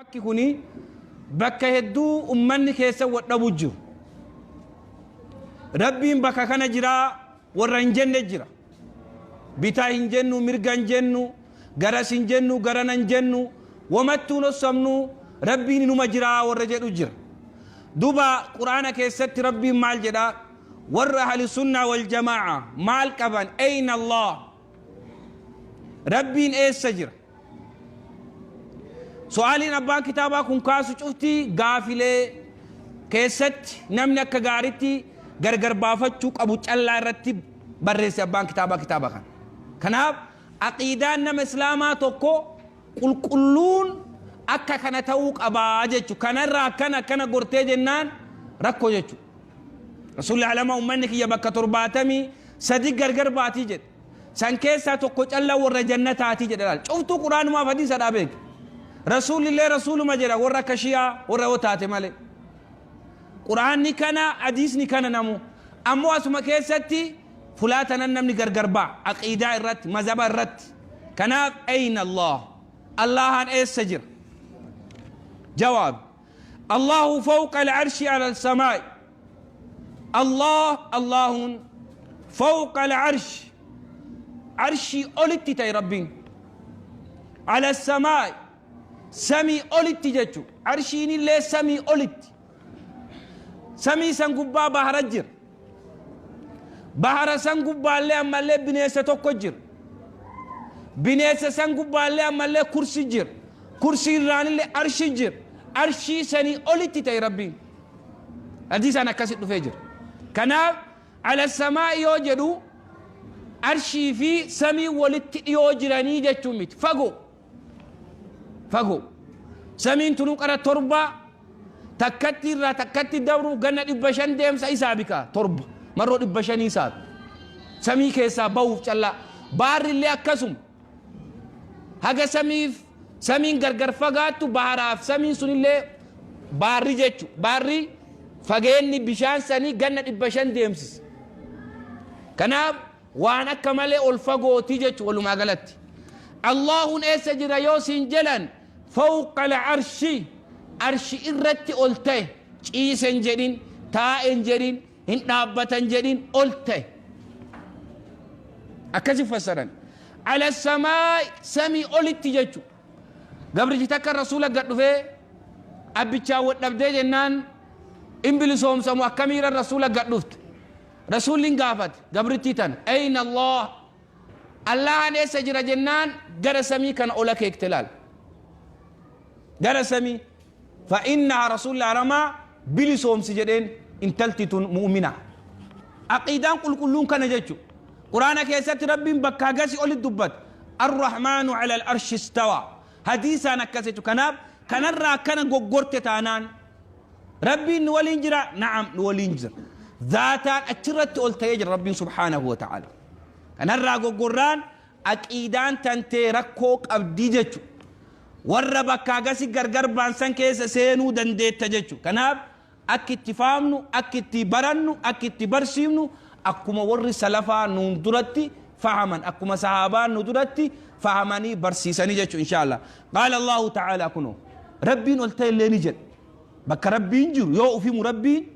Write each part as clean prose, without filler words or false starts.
Bakki kuni bakka hedduu ummanni keessa wadhabu jiru. Rabbiin bakka kana jiraa warra hin jenne jira. Bitaa hin jennu, mirga hin jennu, garas hin jennu, garana hin jennu, wamattuu hin hossamnu, Rabbiin inuma jiraa warra jedhu jira. Duba Qur'aana keessatti Rabbiin maal jedha? Warra ahli sunnaa wal jamaa'a maal qaban? Eyna Allah? Rabbiin eessa jira? Su'aaliin abbaan kitaabaa kun kaasu cufti gaafilee keessatti namni akka gaaritti gargar baafachuu qabu callaa irratti barreesse abbaan kitaabaa kitaaba kana. Kanaaf aqiidaan nama Islaamaa tokko qulqulluun akka kana ta'uu qabaa jechu. Kanarraa akkana akkana gortee jennaan rakkoo jechu. Rasuulli alama ummanni kiyya bakka 73 gargar baatii jedhe. San keessaa tokko calla warra jannataati jedhe laal. Cuftuu Qur'aanumaaf hadiisa dhaa beeki. Rasuulillee rasuuluma jedha warra akka shi'aa warra yoo taate malee. Qur'aanni kana, hadiisni kana namu. Ammoo asuma keessatti fulaa tanan namni gargar ba'a. Aqiidaa irratti, mazhaba irratti. Kanaaf ayna Allah? Allahaan eessa jira? Jawaab. Allahu fawqa al-arshi ala al-samaa'i. Allah Allahun fawqa al-arshi, arshii olitti ta'e Rabbiin, ala samaa'i, samii olitti jechu. Arshiin illee samii olitti. Samii san gubbaa bahara jira. Bahara san gubbaallee ammallee bineensa tokko jira. Bineensa san gubbaallee ammallee kursi jira. Kursii irraanillee arshi jira. Arshii sanii olitti ta'e Rabbiin. Hadiisaan akkasi dhufee jira. Kanaaf ala samaa'i yoo jedhu arshii fi samii walitti dhiyoo jiranii jechuun miti. Fagoo. Fagoo. Samiin tunuu qara 7 takkatti irraa takkatti dabruuf ganna 500 deemsa isaa bika 7 marroo 500 isaabi. Samii keessaa bahuuf callaa. Baarri illee akkasuma. Haga samiif samiin gargar fagaattu baharaaf samiin sunillee baarri jechu. Baarri fageenni bishaan sanii ganna 500 deemsisa. Kanaaf waan akka malee ol fagooti jechu walumaa galatti. Allaahun eessa jira yoo siin jedhan, fawqa al-arshi, arshi irratti ol ta'e. Ciise hin jedhin, taa'e hin jedhin, hin dhaabbatan jedhin, ol ta'e. Akkasi fassaran. Ala samaa'i, samii olitti jechu. Gabrichi takka Rasuula gad dhufee abbichaan wal dhabdee jennaan in bilisoomsamu akkamiira Rasuula gad dhufte. Rasuulli hin gaafate gabrittii tana, ayna Allah? Allahan eessa jira jennaan gara samii kana ol akeekte laal. Gara samii. Fa innaha, Rasuulli aramaa bilisoomsi jedheen, intalti tun mu'mina. Aqiidaan qulqulluun kana jechu. Quraana keessatti Rabbiin bakka hagasi olit dubbata. Ar-Rahmaanu ala al-arshi istawa. Hadiisaan akkas jechu. Kanaaf kanarraa akkana goggorte taanaan Rabbiin nu waliin jira? Na'am, nu waliin jira. Zaataan achirratti ol ta'ee jira Rabbiin subhaanahu wa ta'ala. Kanarraa goggorraan aqiidaan tantee rakkoo qabdi jechu. Warra bakka hagasi gargar baan san keessa seenuu dandeetta jechu. Kanaaf akki itti fahamnu, akki itti barannu, akki itti barsiifnu akkuma warri salafaa nuun duratti fahaman, akkuma sahaabaan nu duratti fahamanii barsiisanii jechu insha Allah. Qaala Allahu ta'ala, kunoo Rabbiin ol ta'e illee ni jedha. Bakka Rabbiin jiru yoo ufimu, Rabbiin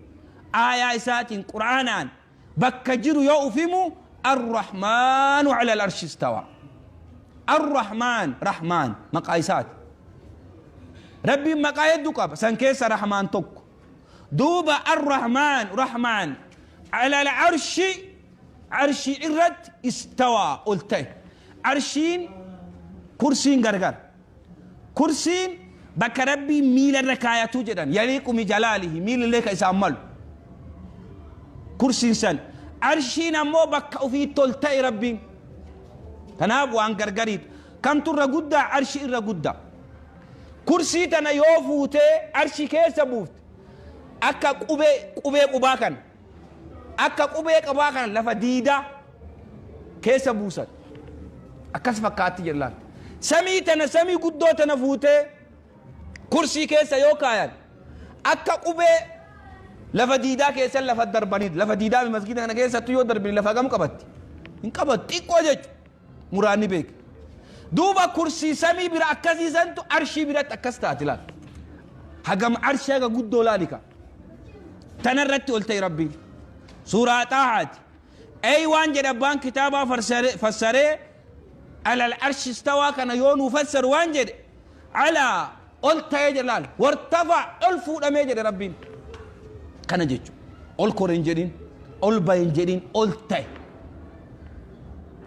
aayaa isaatiin Qur'aanaan bakka jiru yoo uf himu, Ar-Rahmaanu ala al-arshi istawa. Ar-Rahmaan, Rahmaan maqaa isaati. Rabbiin maqaa hedduu qaba. San keessa Rahmaan tokko. Duuba Ar-Rahmaan, Rahmaan ala al-arshi, arshii irratti, istawa ol ta'e. Arshiin kursiin gargar. Kursiin bakka Rabbiin miila irra kaayatuu jedhan, yaliiqu bi jalaalihi, miilillee ka isaan malu. Kursiin san. Arshiin ammoo bakka ufiitti ol ta'e Rabbiin. Kanaaf waan gargariidha. Kamtu irra guddaa? Arshi irra guddaa. Kursii tana yoo fuutee arshi keessa buufte akka qubee qubee qubaa kana, akka qubee qabaa kana lafa diidaa keessa buusan akkas fakkaatti jedha laal. Samii tana, samii guddoo tana fuutee kursii keessa yoo kaayan akka qubee lafa diidaa keessa lafa darbanii, lafa diidaa masgiida kana keessattuu yoo darbini lafa gam qabatti? Hin qabattu, xiqqoo jechu. Muraanni beeka. Duuba kursii samii bira akkasiisantu arshii biratti akkas taati laal. Hagam arshii haga guddoo laali ka. Tana irratti ol ta'e Rabbiin. Suuraa Xaahaati. Ey waan jedhe abbaan kitaabaa fassaree alal arshi istawaa kana yoo nuu fassaru waan jedhe alaa ol ta'ee jedhe laal wartafa ol fuudhamee jedhe Rabbiin. Kana jechuudha. Ol kore hin jedhin, ol bahe hin jedhin, ol ta'e.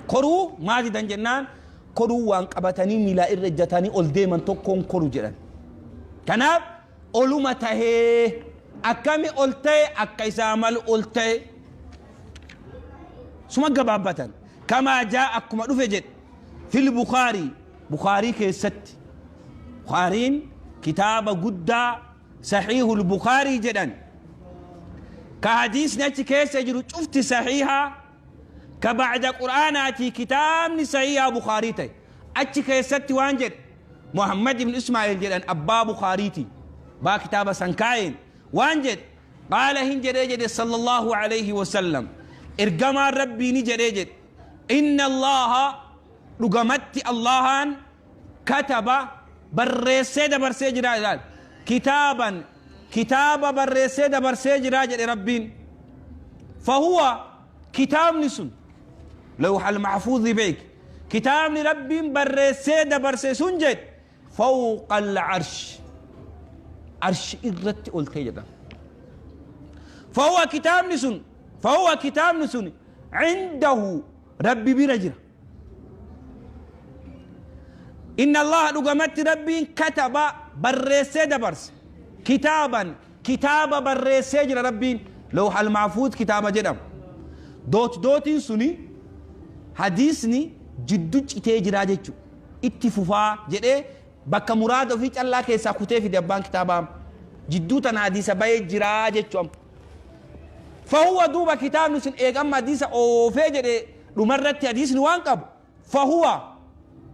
Koruu maa didan jennaan koruu waan qabatanii miilaa irra ejjatanii ol deeman tokkoon koru jedhan. Kanaaf oluma tahee akkami ol ta'e akka isaa malu ol ta'e suma gabaabbatan. Kamaa jaa akkuma dhufe jedhe fil Bukaarii Bukaarii keessatti Bukaariin kitaaba guddaa Sahiihul Bukaarii jedhan ka hadiisni achi keessa jiru cufti sahiihaa ka ba'da Qur'aanaatii kitaabni sahiihaa Bukhaarii ta'e achi keessatti waan jedhe Muhammad ibn Ismaa'il jedhan abbaa Bukhaariiti baa kitaaba san kaa'een waan jedhe qaala hin jedhee jedhe sallallahu alayhi wasallam ergamaan Rabbii ni jedhee jedhe inna Allaha dhugamatti Allahaan kataba barreessee dabarsee jira ilaal kitaaban kitaaba barreessee dabarsee jira jedhe Rabbiin fahuwa kitaabni sun lawhal mahfuuzi beek kitaabni Rabbiin barreessee dabarse sun jedhe fawqal arshi arshi irratti ol ta'e jedha fahuwa kitaabni sun fahuwa kitaabni sun indahu Rabbi bira jira Inna Allaha dhugamatti Rabbiin kataba barreessee dabarse. Kitaaban kitaaba barreessee jira Rabbiin. Lawhal mahfuuz kitaaba jedhama. Doot dootiin suni hadiisni jiddu citee jiraa jechu. Itti fufaa jedhee bakka muraada ofii callaa keessaa kutee fide abbaan kitaabaa. Jidduu tana hadiisa bayee jiraa jechu amma. Fahuwa duuba kitaabni sun eega amma hadiisa oofee jedhe dhumarratti hadiisni waan qabu fahuwa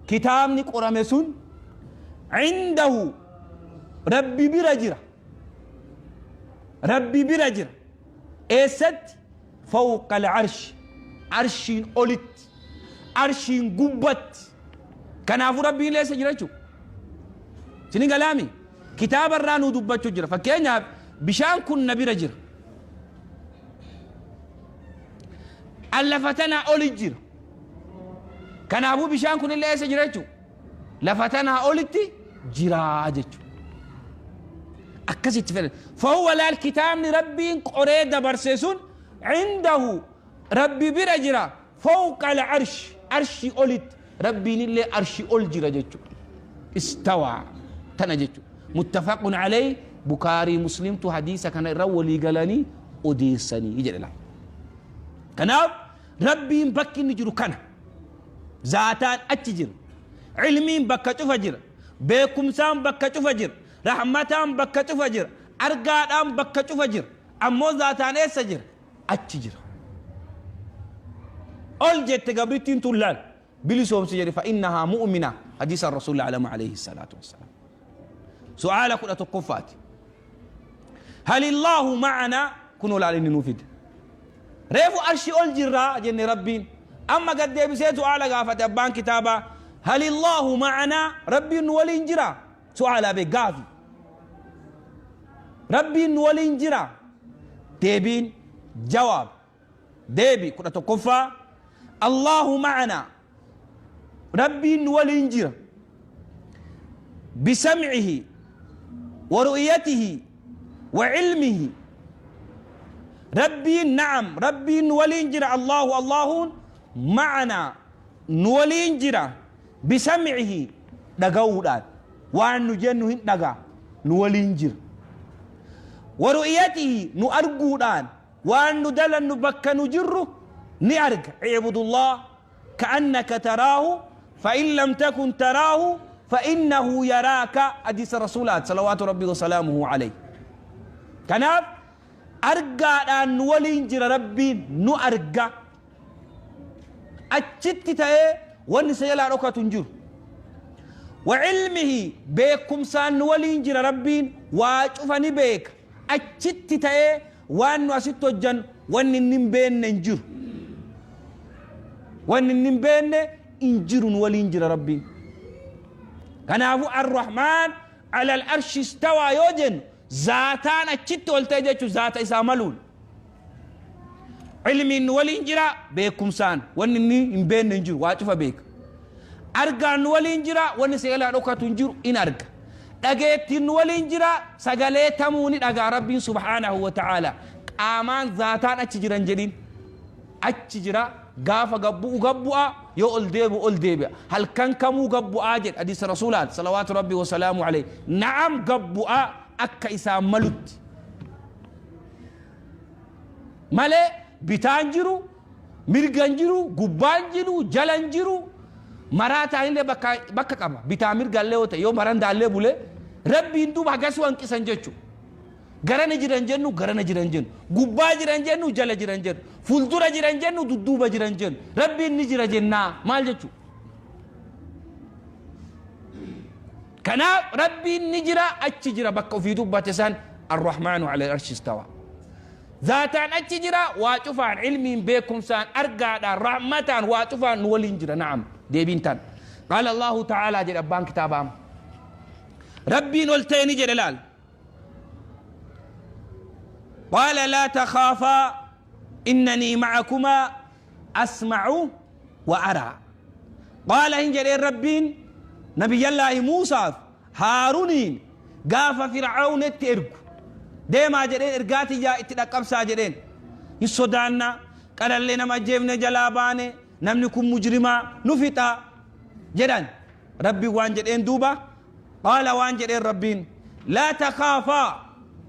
kitaabni qorame sun indahu Rabbi bira jira. Rabbi bira jira. Eessatti? Fawqa al-arshi. Arshiin olitti. Arshiin gubbatti. Kanaafuu Rabbiin eessa jira jechuudha? Isin galaami? Kitaaba irraa nuu dubbachuu jira. Fakkeenyaaf bishaan kun na bira jira. An lafa tanaa oli jira. Kanaafuu bishaan kun illee eessa jira jechuudha? Lafa tanaa olitti jira jechuudha. Akkasitti fedhan. Fahuwa laal kitaabni Rabbiin qoree dabarse sun indahu Rabbi bira jira. Fawqa al-arshi, arshii olitti, Rabbiinillee arshii ol jira jechuudha. Istawaa tana jechuudha. Muttafaqun alayhi Bukaarii Muslimtu hadiisa kana irra walii galanii odeessanii jedhe laal. Kanaaf Rabbiin bakki inni jiru kana. Zaataan achi jira. Ilmiin bakka cufa jira. Beekumsaan bakka cufa jira. Rahmataan bakka cufa jira. Argaadhaan bakka cufa jira. Ammoo zaataan eessa jira? achi jira. Ol jette gabrittiin tun laal bilisoomsi jedhe fa innahaa mu'mina hadiisa rasuulli alama alayhi salaatu wassalaam. Su'aala 11ffaati. Halillaahu ma'anaa kunoo laal inni nuu fide. Reefu arshi ol jirraa jenne Rabbiin. Amma gad deebisee su'aala gaafate abbaan kitaabaa. Halillaahu ma'anaa Rabbiin nu waliin jiraa? Su'aalaa bee gaafi. Rabbiin nu waliin jira? Deebiin jawaab. Deebi 11ffaa Allahu ma'anaa. Rabbiin nu waliin jira. Bisam'ihi wa ru'yatihi wa ilmihi. Rabbiin na'am Rabbiin nu waliin jira Allahu Allahuun ma'anaa nu waliin jira. Bisam'ihi dhaga'uudhaan waan nu jennu hin dhaga'a nu waliin jira. Wa ru'yatihi nu arguudhaan waan nu dalannu bakka nu jirru ni arga. I'budullah ka'annaka taraahu fa in lam takun taraahu fa innahu yaraaka hadiisa rasuulaati salawaatu rabbii wa salaamuhu alayhi. Kanaaf argaadhaan nu waliin jira Rabbiin nu arga. Achitti ta'ee wanni isa jalaa dhokatu hin jiru. Wa ilmihi beekumsaan nu waliin jira Rabbiin waa cufa ni beeka. Achitti ta'ee waan nu asitti hojjannu wanni inni hin beenne hin jiru. Wanni inni hin beenne hin jiru nu waliin jira Rabbiin. Kanaafuu Ar-Rahmaan Ala al-arshi istawaa yoo jennu zaataan achitti ol ta'e jechuun zaata isaa maluun. Ilmiin nu waliin jira, beekumsaan wanni inni hin beekne hin jiru, waa cufa beeka. Argaan nu waliin jira, wanni seelaa dhokatu hin jiru, in arga. Dhageettiin nu waliin jira, sagalee tamuu ni dhagaa Rabbiin subhaanahu wa ta'ala. Qaamaan zaataan achi jiran jedhin. Achi jira, gaafa gabbu'u gabbu'a, yoo ol deebi'u ol deebi'a. Halkan kamuu gabbu'aa jedha hadiisa Rasuulaati salawaatu Rabbii wa salaamu alayhi. Na'am, gabbu'aa akka isaan malutti. Malee bitaan jiru, mirgan jiru, gubbaan jiru, jalan jiru, maraa ta'anillee bakka qaba. Bitaa mirgallee yoo ta'e, yoo barandaallee bulee, Rabbiin duuba hagasuu hanqisan jechuudha. Garana jiran jennu, garana jiran jennu, gubbaa jiran jennu, jala jiran jennu, fuuldura jiran jennu, dudduuba jiran jennu, Rabbiin ni jira jennaa maal jechuudha? Kanaaf Rabbiin ni jira, achi jira, bakka ofii dubbate san, Arrahmaanu ala arshi istawa. Zaataan achi jira, waa cufaan, ilmiin, beekumsaan, argaadhaan, rahmataan, waa cufaan nu waliin jira. Na'am, deebiin tan. Qaala Allahu ta'aalaa jedha abbaan kitaabaa. Rabbiin ol ta'e ni jedhe laal. Qaala laa takhaafaa innanii ma'akumaa asma'u wa araa. Qaala hin jedheen Rabbiin Nabiyyallaahi Muusaaf Haaruniin gaafa Fir'aawnetti ergu. Deemaa jedheen, ergaa tiyyaa itti dhaqqabsaa jedheen. Hin sodaanna, qarallee nama ajjeefne jalaa baane, namni kun mujrimaa nu fixa jedhan. Rabbiin waan jedheen duuba, qaala waan jedheen Rabbiin, laa takhaafaa,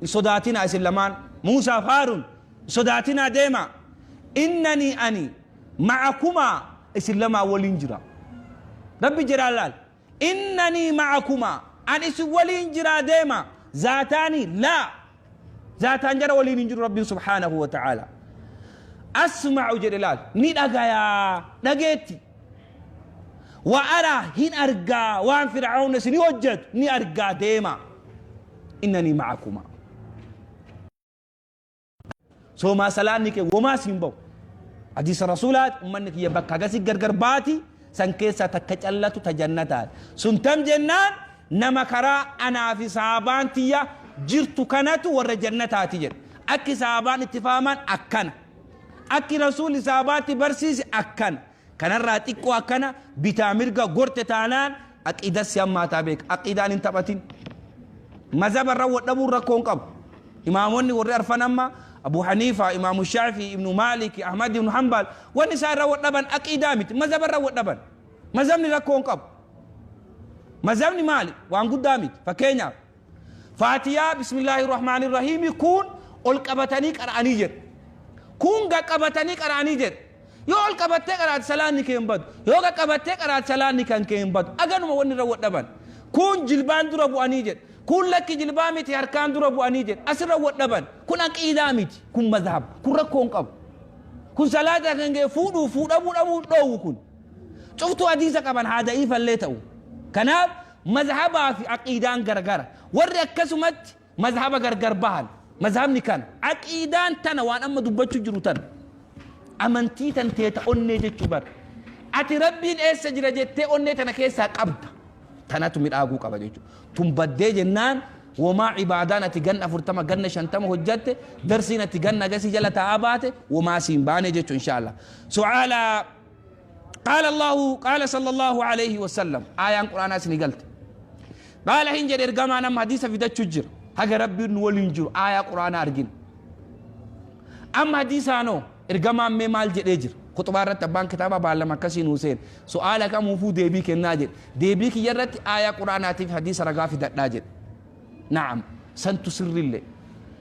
hin sodaatinaa isin lamaan, Muusaaf Haarun, hin sodaatinaa, deemaa. Innanii ani ma'akumaa isin lamaa waliin jira. Rabbi jedhaan laal. Innanii ma'akumaa an isin waliin jiraa, deema. Zaataanii laa. Zaataan jara waliin hin jiru Rabbiin subhaanahu wa ta'ala. Asma'u jedhe laal. Ni dhagayaa, dhageetti. Wa araa, hin argaa, waan Fir'aawna isin hojjetu ni argaa, deema. Innanii ma'akumaa. Soomaa salaanni kee womaa siin bahu. Hadiisa Rasuulaati, ummanni kiyya bakka hagasii gargar baati, san keessaa takka callatu ta jannataati. Sun tam jennaan, nama karaa anaa fi sahaabaan tiyya jirtu kanatu warra jannataati jedhe. Akki sahaabaan itti fahaman akkana. Akki Rasuulli sahabaatti barsiise akkana. Kanarraa xiqqoo akkana bitaa mirga gorte taanaan aqiidaa si hammaataa beeka. Aqiidaan hin taphatin. Mazhaba irra wal dhabuun rakkoo hin qabu. Imaamonni warri arfan amma Abu Haniifa, Imaamu Shaafi, Ibnu Maalik, Ahmad ibnu Hanbal, wanni isaan irra wal dhaban aqiidaa miti. Mazhaba irra wal dhaban. Mazhabni rakkoo hin qabu. Mazhabni maali? Waan guddaa miti. Fakkeenyaaf, Faatiyaa bismillaahi rahmaani rahiimi kun ol qabatanii qara'anii jedhu. Kun qaqqabatanii qara'anii jedhu. Yoo ol qabattee qaraate salaanni kee hin badu. Yoo qaqqabattee qaraate salaanni kan kee hin badu. Aganuma wanni irra wal dhaban. Kun jilbaan dura bu'anii jedhu. Kun lakki, jilbaa miti, harkaan dura bu'anii jedhu. Asirra wal dhaban. Kun aqiidaa miti. Kun mazhab. Kun rakkoo hin qabu. Kun salaata kan kee fuudhuu fuudhamuu dhabuu dhoowwu kun. Cuftuu hadiisa qaban haa da'iifallee ta'u. Kanaaf mazhabaa fi aqiidaan gargara. Warri akkasumatti mazhaba gargar bahan. Mazhabni kana. Aqiidaan tana, waan amma dubbachuu jiru tana. Amantii tan teeta onnee jechuu bara. Ati Rabbiin eessa jira jettee onnee tana keessaa qabda. Tanatu midhaaguu qaba jechuudha. Tun baddee jennaan womaa ibaadaan ati ganna 40, ganna 50 hojjatte, darsiin ati ganna gasii jala taa'aa baate womaa siin baane jechuudha, inshaallah. Su'aala qaala Allahu qaala sallallahu alayhi wa sallam, aayaan Quraanaa isinii galte. Qaala hin jedhe ergamaan, amma hadiisa fidachuu jira. Haga Rabbiin nu waliin jiru aayaa Quraanaa argina. Amma hadiisaanoo ergamaan mee maal jedhee jira? Kutubaa irratti abbaan kitaabaa baallama akkasii nuu seene. Su'aala kamuufuu deebii kennaa jedhe. Deebii kiyya irratti aayaa Quraanaatiif hadiisa ragaa fidadhaa jedhe. Na'am, santu sirrillee.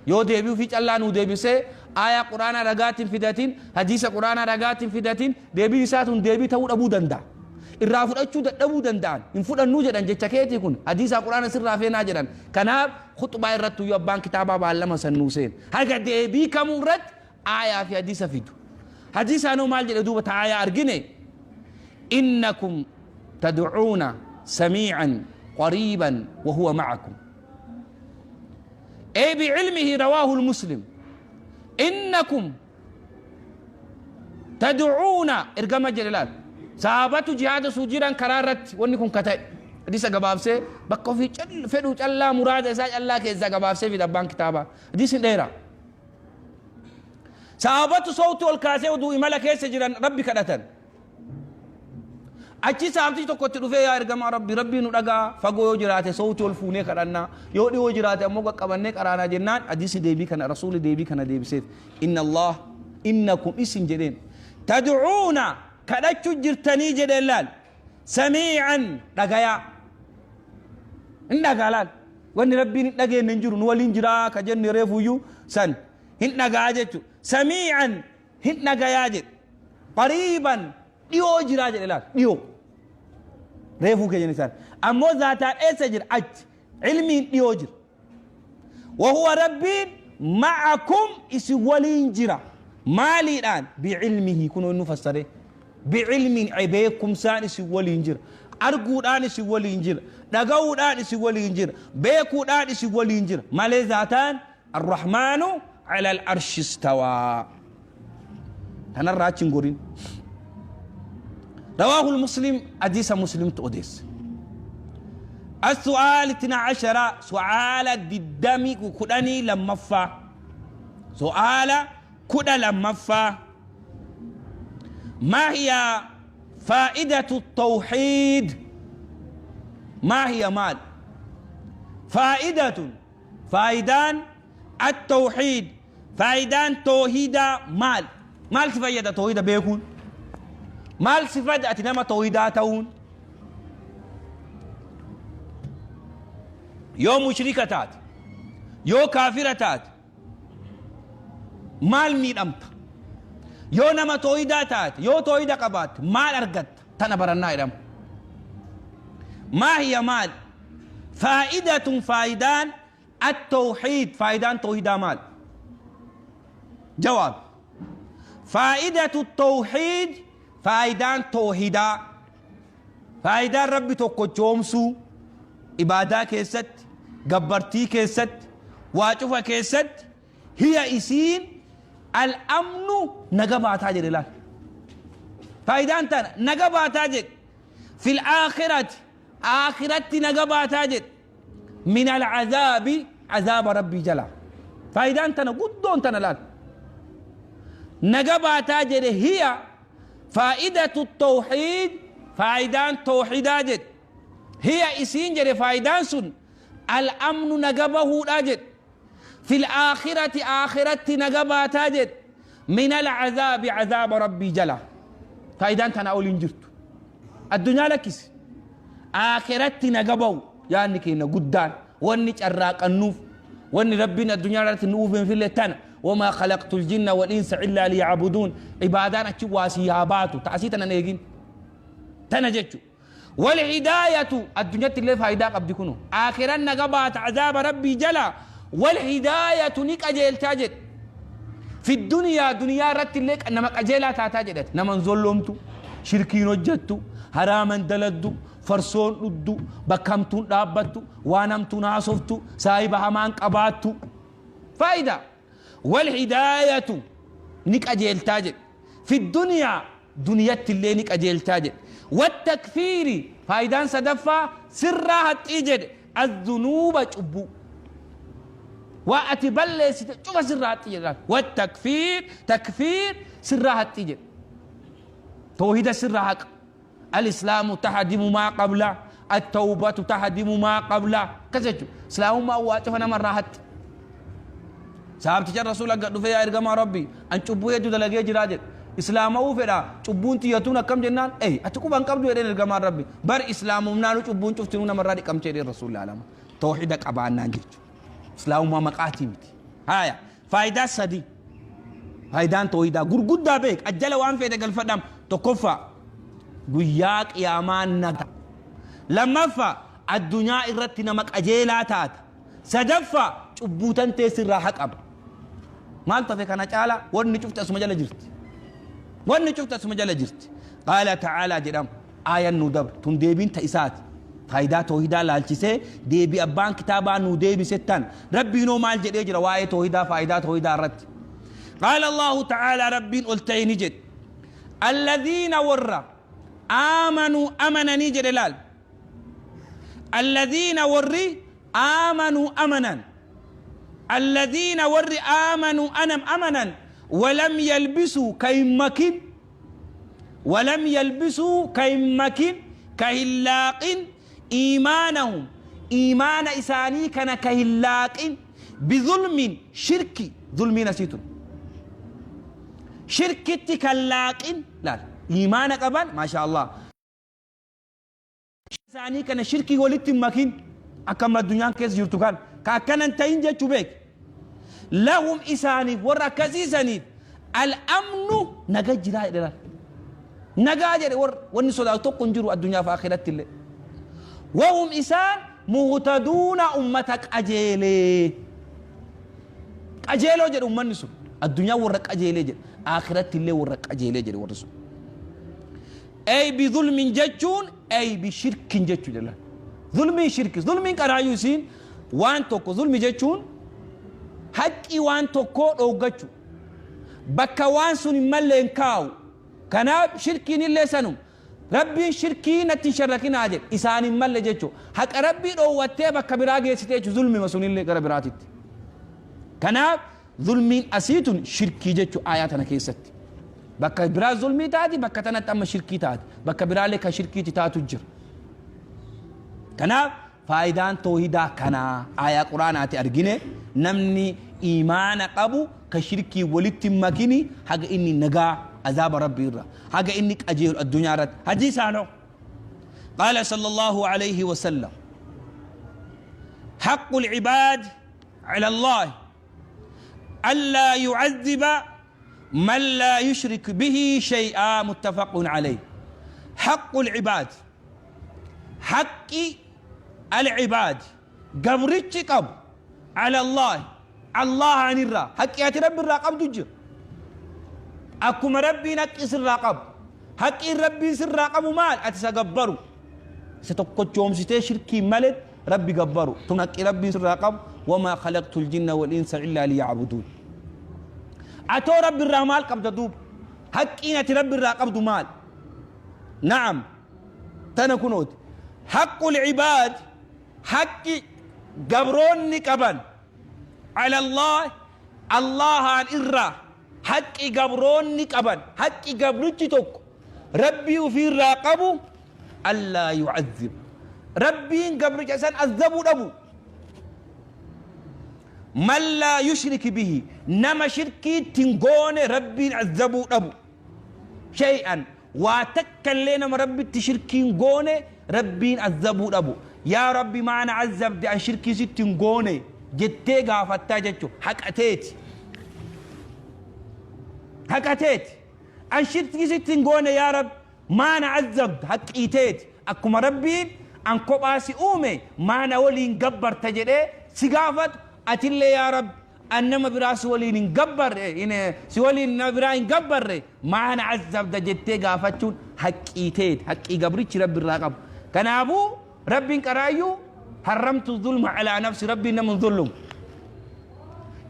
Yoo deebii ofii callaa nuu deebisee aayaa Quraanaa ragaatiin fidatin, hadiisa Quraanaa ragaatiin fidatin, deebiin isaa tun deebii ta'uu dhabuu danda'a. Irraa fudhachuu dadhabuu danda'an. Hin fudhannuu jedhan, jecha keetii kun hadiisaa Quraana sirraa feenaa jedhan. Kanaaf khuxbaa irratti iyyuu abbaan kitaabaa baallama san nuu seene. Haga deebii kamuu irratti aayaa fi hadiisa fidu. Hadiisaanoo maal jedhe duuba ta aayaa argine? Innakum tad'uuna samii'an qariiban wa huwa ma'akum. Ee bi'ilmihi rawaahu muslim. Innakum tad'uuna, ergama jedhe laal. Sahabatu jihaada suu jiran karaa irratti wanni kun ka ta'e. Hadiisa gabaabsee bakka ofii fedhu callaa, muraada isaa callaa keessaa gabaabsee fida abbaan kitaabaa. Hadiisni dheeraa. Sahaabatu sowti ol kaasee oduu imala keessa jiran Rabbi kadhatan. Achi sahabtichi tokko itti dhufee, yaa ergamaa Rabbi, Rabbii nu dhagaa, fagoo yoo jiraate sowti ol fuunee kadhannaa, yoo dhiyoo jiraate ammoo qaqqabannee qaraanaa jennaan, hadiisni deebii kana, Rasuulli deebii kana deebiseef. Inna Allah innakum isin jedheen tad'uuna kadhachu jirtanii jedheen laal samii'an dhagayaa hin dhagaa laal. Wanni Rabbiin hin dhageenne hin jiru, nu waliin jiraa ka jenne reefuyyuu san hin dhagaa jechu. Samii'an hin dhagayaa jedhe, qariiban dhiyoo jiraa jedhe laal. Dhiyoo reefuu keenya isaan ammoo zaataan eessa jira? Achi ilmiin dhiyoo jira. Wahuwa Rabbiin ma'akum isin waliin jira. Maaliidhaan? Bi'ilmihi, kunoo inni fassare. Bi'ilmiin, beekumsaan isin waliin jira, arguudhaan isin waliin jira, dhaga'uudhaan isin waliin jira, beekuudhaan isin waliin jira malee zaataan arrahmaanu ala al-arshi istawaa. Tanarraa achi hin gorin. Rawaahul Muslim, hadiisa Muslimtu odeesse. السؤال 12، سؤال 12، سؤال 12: ما هي فائدة التوحيد؟ ما هي مال فائدة faayidaan التوحيد، faayidaan toohidaa maal? Maal si fayyada toohida beekuun? Maal si fayyada ati nama toohidaa ta'uun? Yoo mushrika taate, yoo kaafira taate, maal miidhamta? Yoo nama toohidaa taate, yoo toohida qabaatte, maal argatta? Tana barannaa jedhama. Maa hiya maal faa'idatun faayidaan التوحيد، faayidaan toohidaa maal? Jawaab: فائدة التوحيد، faayidaan toohidaa, faayidaan Rabbi tokkochoomsuu ibaadaa keessatti, gabbartii keessatti, waa cufa keessatti, هي isiin الأمن naga baataa jedhe laal. Faayidaan tana naga baataa jedhe. في الآخرة aakiratti naga baataa jedhe. من العذاب عذاب Rabbii jala. Faayidaan tana guddoon tana laal, naga baataa jedhe. هي فائدة التوحيد، faayidaan toohidaa jedhe, هي isiin jedhe, faayidaan sun الأمن naga bahuudha jedhe. في الآخرة aakiratti naga baataa jedhe. من العذاب عذاب Rabbii jala. Faayidaan tana ol hin jirtu. Addunyaa lakkisi, aakiratti naga bahu yaanni keenya guddaan, wanni carraaqannuuf, wanni Rabbiin addunyaa irratti nu uufeefillee tana. وما خلقت الجن والإنس إلا ليعبدون. Ibaadaan achi waasii haa baatu ta'asii tanan eegin tana jechu. والهداية addunyatti illee faayidaa qabdi. Kunu aakiran naga baata azaaba Rabbii jala. والهداية ni qajeelchaa jedhe. في الدنيا duniyaa irratti illee nama qajeelaa taataa jedhate. Naman zolloomtu, shirkiin hojjettu, haraaman daladdu, farsoon dhuddu, bakka hamtuun dhaabbattu, waan hamtuun haasoftu, saahiba hamaan qabaattu. Faayidaa والهداية ni qajeeltaa jedhe. في الدنيا duniyatti illee ni qajeeltaa jedhe. والتكفير faayidaan sadaffaa sirraa haxxii jedhe. الذنوب cubbuu waa ati balleessite cufa sirraa haxxii jedhe. والتكفير تكفير sirraa haxxii jedhe, toohida sirraa haqa. الإسلام تهدم ما قبله، التوبة تهدم ما قبله akkas jechuudha. Islaamummaa waa cufa namarraa haxxi. Sahabticha Rasuula gad dhufee, yaa ergamaa Rabbi, an cubbuu hedduu dalagee jiraa jedhe, islaama'uu fedha, cubbuun tiyyatuun akkam jennaan, ey ati quban qabdu jedheen ergamaan Rabbi. Bar islaamumnaanu cubbuun cuftinuu namarraa dhiqamte jedheen Rasuulli alama. Toohida qabaannaan jechuudha. Islaamummaa maqaatii miti. Haya, faayidaa sadi, faayidaan toohidaa gurguddaa beek, ajjala waan fedhe galfadham. Tokkoffaa, guyyaa qiyaamaa naga. Lammaffaa, addunyaa irratti nama qajeelaa taata. Sadaffaa, cubbuu tantee sirraa haqama. Maal tafe kana caala? Wanni cufti asuma jala jirti, wanni cufti asuma jala jirti. قال تعالى jedhama aayan nu dabre tun deebiin ta isaati. Faayidaa toohidaa laalchisee deebii abbaan kitaabaa nu deebise tan. Rabbiinoo maal jedhee jira waa'ee toohidaa, faayidaa toohidaa irratti? قال الله تعالى Rabbiin ol ta'e ni jedhe: الذين warra آمنوا amananii jedhe laal. Alladhiina warri aamanuu amanan, alladhiina warri aamanuu anam amanan, walam yalbisuu ka hin makin, walam yalbisuu ka hin makin, ka hin laaqin, iimaanahum iimaana isaanii kana ka hin laaqin, bizulmin shirki, zulmiin asii tun shirkitti kan laaqin. Laal, iimaana qaban, maasha Allah, isaanii kana shirkii walitti hin makin, akka amma addunyaan keessa jirtu kan ka akkana hin ta'in jechuu beek. Lahum isaaniif, warra akkasiisaniif, al-amnu naga jiraa jedhe. Laal, nagaa jedhe. Warra wanni sodaatu tokko hin jiru addunyaa fi akhiratti illee. Wahum isaan muhtaduuna ummata qajeelee, qajeeloo jedhe. Ummanni sun addunyaa warra qajeelee jedhe, akhiratti illee warra qajeelee jedhe warri sun. Ay bizulmin jechuun ay bishirkin jechuu jedha. Zulmiin shirki, zulmiin qaraayyuu isiin waan tokko. Zulmi jechuun haqqii waan tokkoo dhooggachu, bakka waan sun hin malleen kaa'u. Kanaaf shirkiin illee sanum. Rabbiin shirkii natti hin sharrakinaa jedhe, isaan hin malle jechuu. Haqa Rabbii dhoowwattee bakka biraa geessite jechuu, zulmima sunillee gara biraatitti. Kanaaf zulmiin asii tun shirkii jechuu aayaa tana keessatti. Bakka biraa zulmii taati, bakka tanatti amma shirkii taati. Bakka biraallee kan shirkiitti taatu jira. Kanaaf faayidaan toohidaa kanaa aayaa quraanaati argine. Namni iimaana qabu ka shirkii walitti hin makini, haga inni nagaa azaaba Rabbii irra, haga inni qajeelu addunyaa irratti. Hadiisaanoo qaala sallallahu alayhi wasallam: haqqul cibaad ala Allah ألا يعذب من لا يشرك به شيئا، متفق عليه. حق العباد، حق العباد gabrichi qabu، على الله Allahaan irraa, haqqi ati Rabbi irraa qabdu jira. Akkuma Rabbiin haqqi sirraa qabu, haqqiin Rabbiin sirraa qabu maal? Ati isa gabbaru, isa tokkochoomsitee shirkii malee Rabbi gabbaru. Tun haqqi Rabbiin sirraa qabu. وما خلقت الجن والإنس إلا ليعبدون. Atoo Rabbi irraa maal qabda duuba? Haqqiin ati Rabbi irraa qabdu maal? Na'am, tana kunooti. حق العباد, haqqi gabroonni qaban، على الله Allahaan irraa, haqqi gabroonni qaban, haqqi gabrichi tokko Rabbii ufiirraa qabu, ألا يعذب, Rabbiin gabricha san azabuu dhabu، من لا يشرك به, nama shirkiitti hin goone Rabbiin azabuu dhabu، شيئا waa takka illee, nama Rabbitti shirkiin goone Rabbiin azabuu dhabu. Yaa Rabbi, maana azabde? An shirkii sitti hin goone jettee gaafattaa jechu. Haqateeti, haqateeti. An shirkii sitti hin goone, yaa Rabbi, maana azabda? Haqqiiteeti. Akkuma Rabbiin an kophaa si uume, maana waliin gabbarta jedhee si gaafatu, atillee yaa Rabbi, an nama biraa si waliin hin gabbarre, si waliin nama biraa hin gabbarre, maana azabda jettee gaafachuun haqqiiteeti, haqqii gabrichi Rabbi irraa qabu. Kanaafuu Rabbiin qaraayyuu حرمت الظلم على نفسي. Rabbiin nama hin zullumu.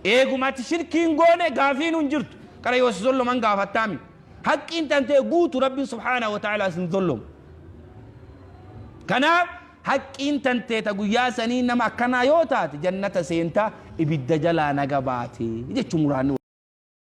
Eeguma ati shirkiin goone gaafiin hin jirtu. Qara yoo si zulluman gaafattaami. Haqqiin tantee guutu. Rabbiin سبحانه وتعالى sin zullumu. Kanaaf haqqiin tantee ta guyyaa sanii nama akkanaa yoo taate jannata seentaa, ibidda jalaa naga baate jechuu muraanni.